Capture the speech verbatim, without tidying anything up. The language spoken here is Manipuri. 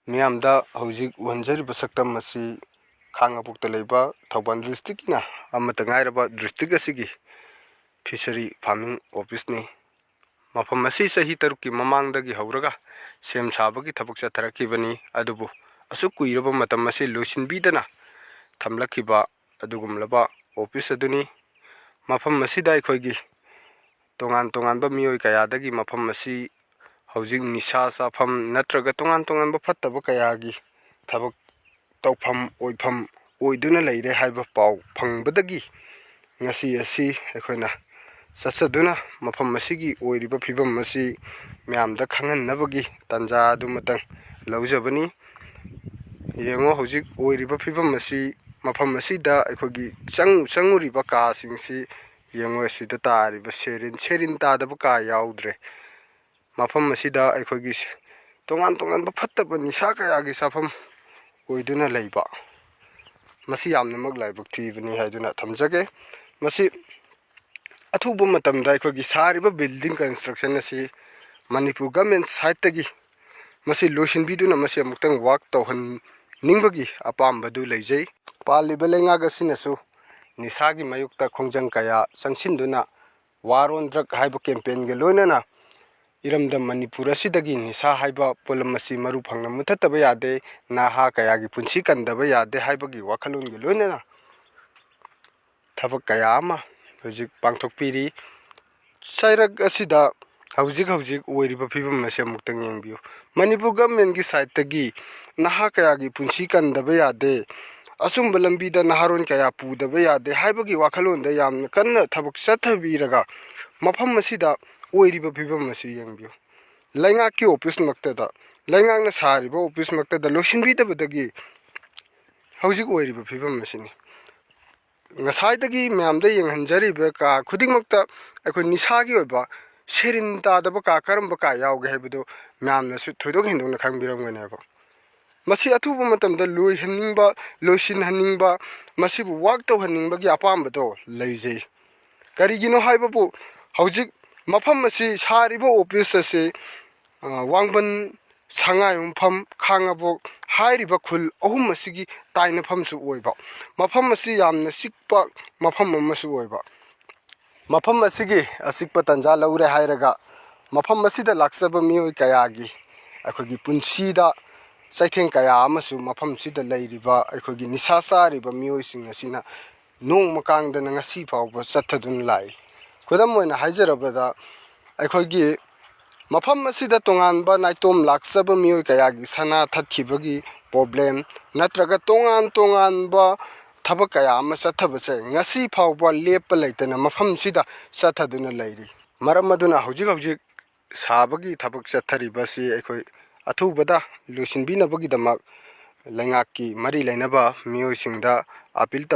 ꯃꯤꯌꯥꯝꯗ ꯍꯧꯖꯤꯛ ꯎꯍꯟꯖꯔꯤꯕ ꯁꯛꯇꯝ ꯑꯁꯤ ꯈꯥꯉꯕꯣꯛꯇ ꯂꯩꯕ ꯊꯧꯕꯥꯜ ꯗꯤꯁꯇ꯭ꯔꯤꯛꯀꯤꯅ ꯑꯃꯠꯇ ꯉꯥꯏꯔꯕ ꯗꯤꯁꯇ꯭ꯔꯤꯛ ꯑꯁꯤꯒꯤ ꯐꯤꯁꯔꯤ ꯐꯥꯔꯃꯤꯡ ꯑꯣꯐꯤꯁꯅꯤ꯫ ꯃꯐꯝ ꯑꯁꯤ ꯆꯍꯤ ꯇꯔꯨꯛꯀꯤ ꯃꯃꯥꯡꯗꯒꯤ ꯍꯧꯔꯒ ꯁꯦꯝ ꯁꯥꯕꯒꯤ ꯊꯕꯛ ꯆꯠꯊꯔꯛꯈꯤꯕꯅꯤ, ꯑꯗꯨꯕꯨ ꯑꯁꯨꯛ ꯀꯨꯏꯔꯕ ꯃꯇꯝ ꯑꯁꯤ ꯂꯣꯏꯁꯤꯟꯕꯤꯗꯅ ꯊꯝꯂꯛꯈꯤꯕ ꯑꯗꯨꯒꯨꯝꯂꯕ ꯑꯣꯐꯤꯁ ꯑꯗꯨꯅꯤ꯫ ꯃꯐꯝ ꯑꯁꯤꯗ ꯑꯩꯈꯣꯏꯒꯤ ꯇꯣꯉꯥꯟ ꯇꯣꯉꯥꯟꯕ ꯃꯤꯑꯣꯏ ꯀꯌꯥꯗꯒꯤ ꯃꯐꯝ ꯑꯁꯤ ꯍꯧꯖꯤꯛ ꯅꯤꯁꯥ ꯆꯥꯐꯝ ꯅꯠꯇ꯭ꯔꯒ ꯇꯣꯉꯥꯟ ꯇꯣꯉꯥꯟꯕ ꯐꯠꯇꯕ ꯀꯌꯥꯒꯤ ꯊꯕꯛ ꯇꯧꯐꯝ ꯑꯣꯏꯐꯝ ꯑꯣꯏꯗꯨꯅ ꯂꯩꯔꯦ ꯍꯥꯏꯕ ꯄꯥꯎ ꯐꯪꯕꯗꯒꯤ ꯉꯁꯤ ꯑꯁꯤ ꯑꯩꯈꯣꯏꯅ ꯆꯠꯆꯗꯨꯅ ꯃꯐꯝ ꯑꯁꯤꯒꯤ ꯑꯣꯏꯔꯤꯕ ꯐꯤꯕꯝ ꯑꯁꯤ ꯃꯌꯥꯝꯗ ꯈꯪꯍꯟꯅꯕꯒꯤ ꯇꯥꯟꯖꯥ ꯑꯗꯨꯃꯇꯪ ꯂꯧꯖꯕꯅꯤ꯫ ꯌꯦꯡꯉꯣ, ꯍꯧꯖꯤꯛ ꯑꯣꯏꯔꯤꯕ ꯐꯤꯕꯝ ꯑꯁꯤ, ꯃꯐꯝ ꯑꯁꯤꯗ ꯑꯩꯈꯣꯏꯒꯤ ꯆꯪ-, ꯆꯪꯉꯨꯔꯤꯕ ꯀꯥꯁꯤꯡꯁꯤ ꯌꯦꯡꯉꯣ, ꯑꯁꯤꯗ ꯇꯥꯔꯤꯕ ꯁꯦꯔꯤꯟ, ꯁꯦꯔꯤꯟ ꯇꯥꯗꯕ ꯀꯥ ꯌꯥꯎꯗ꯭ꯔꯦ꯫ ꯃꯐꯝ ꯑꯁꯤꯗ ꯑꯩꯈꯣꯏꯒꯤ ꯁ-, ꯇꯣꯉꯥꯟ ꯇꯣꯉꯥꯟꯕ ꯐꯠꯇꯕ ꯅꯤꯁꯥ ꯀꯌꯥꯒꯤ ꯆꯥꯐꯝ ꯑꯣꯏꯗꯨꯅ ꯂꯩꯕ, ꯃꯁꯤ ꯌꯥꯝꯅꯃꯛ ꯂꯥꯏꯕꯛ ꯊꯤꯕꯅꯤ ꯍꯥꯏꯗꯨꯅ ꯊꯝꯖꯒꯦ꯫ ꯃꯁꯤ ꯑꯊꯨꯕ ꯃꯇꯝꯗ ꯑꯩꯈꯣꯏꯒꯤ ꯁꯥꯔꯤꯕ building construction ꯑꯁꯤ ꯃꯅꯤꯄꯨꯔ government side ꯇꯒꯤ ꯃꯁꯤ ꯂꯣꯏꯁꯤꯟꯕꯤꯗꯨꯅ ꯃꯁꯤ ꯑꯃꯨꯛꯇꯪ work ꯇꯧꯍꯟꯅꯤꯡꯕꯒꯤ ꯑꯄꯥꯝꯕꯗꯨ ꯂꯩꯖꯩ꯫ ꯄꯥꯜꯂꯤꯕ ꯂꯩꯉꯥꯛ ꯑꯁꯤꯅꯁꯨ ꯅꯤꯁꯥꯒꯤ ꯃꯥꯌꯣꯛꯇ ꯈꯣꯡꯖꯪ ꯀꯌꯥ ꯆꯪꯁꯤꯟꯗꯨꯅ War on Drug ꯍꯥꯏꯕ campaign ꯒ ꯂꯣꯏꯅꯅ ꯏꯔꯝꯗꯝ ꯃꯅꯤꯄꯨꯔ ꯑꯁꯤꯗꯒꯤ ꯅꯤꯁꯥ ꯍꯥꯏꯕ ꯄꯣꯠꯂꯝ ꯑꯁꯤ ꯃꯔꯨ ꯐꯪꯅ ꯃꯨꯊꯠꯇꯕ ꯌꯥꯗꯦ, ꯅꯍꯥ ꯀꯌꯥꯒꯤ ꯄꯨꯟꯁꯤ ꯀꯟꯗꯕ ꯌꯥꯗꯦ ꯍꯥꯏꯕꯒꯤ ꯋꯥꯈꯜꯂꯣꯟꯒ ꯂꯣꯏꯅꯅ ꯊꯕꯛ ꯀꯌꯥ ꯑꯃ ꯍꯧꯖꯤꯛ ꯄꯥꯡꯊꯣꯛꯄꯤꯔꯤ꯫ ꯆꯩꯔꯛ ꯑꯁꯤꯗ ꯍꯧꯖꯤꯛ ꯍꯧꯖꯤꯛ ꯑꯣꯏꯔꯤꯕ ꯐꯤꯕꯝ ꯑꯁꯤ ꯑꯃꯨꯛꯇꯪ ꯌꯦꯡꯕꯤꯌꯨ꯫ ꯃꯅꯤꯄꯨꯔ government ꯀꯤ side ꯇꯒꯤ ꯅꯍꯥ ꯀꯌꯥꯒꯤ ꯄꯨꯟꯁꯤ ꯀꯟꯗꯕ ꯌꯥꯗꯦ, ꯑꯆꯨꯝꯕ ꯂꯝꯕꯤꯗ ꯅꯍꯥꯔꯣꯜ ꯀꯌꯥ ꯄꯨꯗꯕ ꯌꯥꯗꯦ ꯍꯥꯏꯕꯒꯤ ꯋꯥꯈꯜꯂꯣꯟꯗ ꯌꯥꯝꯅ ꯀꯟꯅ ꯊꯕꯛ ꯆꯠꯊꯕꯤꯔꯒ ꯃꯐꯝ ꯑꯁꯤꯗ ꯑꯣꯏꯔꯤꯕ ꯐꯤꯕꯝ ꯑꯁꯤ ꯌꯦꯡꯕꯤꯌꯨ꯫ ꯂꯩꯉꯥꯛꯀꯤ office ꯃꯛꯇꯗ, ꯂꯩꯉꯥꯛꯅ ꯁꯥꯔꯤꯕ office ꯃꯛꯇꯗ ꯂꯣꯏꯁꯤꯟꯕꯤꯗꯕꯗꯒꯤ ꯍꯧꯖꯤꯛ ꯑꯣꯏꯔꯤꯕ ꯐꯤꯕꯝ ꯑꯁꯤꯅꯤ꯫ ꯉꯁꯥꯏꯗꯒꯤ ꯃꯌꯥꯝꯗ ꯌꯦꯡꯍꯟꯖꯔꯤꯕ ꯀꯥ ꯈꯨꯗꯤꯡꯃꯛꯇ ꯑꯩꯈꯣꯏ ꯅꯤꯁꯥꯒꯤ ꯑꯣꯏꯕ ꯁꯦꯔꯤꯟ ꯇꯥꯗꯕ ꯀꯥ ꯀꯔꯝꯕ ꯀꯥ ꯌꯥꯎꯒꯦ ꯍꯥꯏꯕꯗꯨ ꯃꯌꯥꯝꯅꯁꯨ ꯊꯣꯏꯗꯣꯛ ꯍꯦꯟꯗꯣꯛꯅ ꯈꯪꯕꯤꯔꯝꯒꯅꯦꯕ꯫ ꯃꯁꯤ ꯑꯊꯨꯕ ꯃꯇꯝꯗ ꯂꯣꯏꯍꯟꯅꯤꯡꯕ, ꯂꯣꯏꯁꯤꯟꯍꯟꯅꯤꯡꯕ, ꯃꯁꯤꯕꯨ work ꯇꯧꯍꯟꯅꯤꯡꯕꯒꯤ ꯑꯄꯥꯝꯕꯗꯣ ꯂꯩꯖꯩ꯫ ꯀꯔꯤꯒꯤꯅꯣ ꯍꯥꯏꯕꯕꯨ ꯍꯧꯖꯤꯛ ꯃꯐꯝ ꯑꯁꯤ ꯁꯥꯔꯤꯕ office ꯑꯁꯤ, ꯑ, ꯋꯥꯡꯕꯟ ꯁꯉꯥꯏꯌꯨꯝꯐꯝ, ꯈꯥꯉꯕꯣꯛ ꯍꯥꯏꯔꯤꯕ ꯈꯨꯜ ꯑꯍꯨꯝ ꯑꯁꯤꯒꯤ ꯇꯥꯏꯅꯐꯝꯁꯨ ꯑꯣꯏꯕ, ꯃꯐꯝ ꯑꯁꯤ ꯌꯥꯝꯅ ꯆꯤꯛꯄ ꯃꯐꯝ ꯑꯃꯁꯨ ꯑꯣꯏꯕ꯫ ꯃꯐꯝ ꯑꯁꯤꯒꯤ ꯑꯆꯤꯛꯄ ꯇꯥꯟꯖꯥ ꯂꯧꯔꯦ ꯍꯥꯏꯔꯒ, ꯃꯐꯝ ꯑꯁꯤꯗ ꯂꯥꯛꯆꯕ ꯃꯤꯑꯣꯏ ꯀꯌꯥꯒꯤ ꯑꯩꯈꯣꯏꯒꯤ ꯄꯨꯟꯁꯤꯗ ꯆꯩꯊꯦꯡ ꯀꯌꯥ ꯑꯃꯁꯨ ꯃꯐꯝꯁꯤꯗ ꯂꯩꯔꯤꯕ ꯑꯩꯈꯣꯏꯒꯤ ꯅꯤꯁꯥ ꯆꯥꯔꯤꯕ ꯃꯤꯑꯣꯏꯁꯤꯡ ꯑꯁꯤꯅ ꯅꯣꯡꯃ ꯀꯥꯡꯗꯅ ꯉꯁꯤ ꯐꯥꯎꯕ ꯆꯠꯊꯗꯨꯅ ꯂꯥꯛꯏ꯫ ꯈꯨꯗꯝ ꯑꯣꯏꯅ ꯍꯥꯏꯖꯔꯕꯗ, ꯑꯩꯈꯣꯏꯒꯤ ꯃꯐꯝ ꯑꯁꯤꯗ ꯇꯣꯉꯥꯟꯕ ꯅꯥꯏꯇꯣꯝ ꯂꯥꯛꯆꯕ ꯃꯤꯑꯣꯏ ꯀꯌꯥꯒꯤ ꯁꯅꯥ ꯊꯠꯈꯤꯕꯒꯤ ꯄ꯭ꯔꯣꯕ꯭ꯂꯦꯝ, ꯅꯠꯇ꯭ꯔꯒ ꯇꯣꯉꯥꯟ ꯇꯣꯉꯥꯟꯕ ꯊꯕꯛ ꯀꯌꯥ ꯑꯃ ꯆꯠꯊꯕꯁꯦ ꯉꯁꯤ ꯐꯥꯎꯕ ꯂꯦꯞꯄ ꯂꯩꯇꯅ ꯃꯐꯝꯁꯤꯗ ꯆꯠꯊꯗꯨꯅ ꯂꯩꯔꯤ꯫ ꯃꯔꯝ ꯑꯗꯨꯅ ꯍꯧꯖꯤꯛ ꯍꯧꯖꯤꯛ ꯁꯥꯕꯒꯤ ꯊꯕꯛ ꯆꯠꯊꯔꯤꯕ ꯑꯁꯤ ꯑꯩꯈꯣꯏ ꯑꯊꯨꯕꯗ ꯂꯣꯏꯁꯤꯟꯕꯤꯅꯕꯒꯤꯗꯃꯛ ꯂꯩꯉꯥꯛꯀꯤ ꯃꯔꯤ ꯂꯩꯅꯕ ꯃꯤꯑꯣꯏꯁꯤꯡꯗ ꯑꯥꯄꯤꯜ ꯇꯧ꯫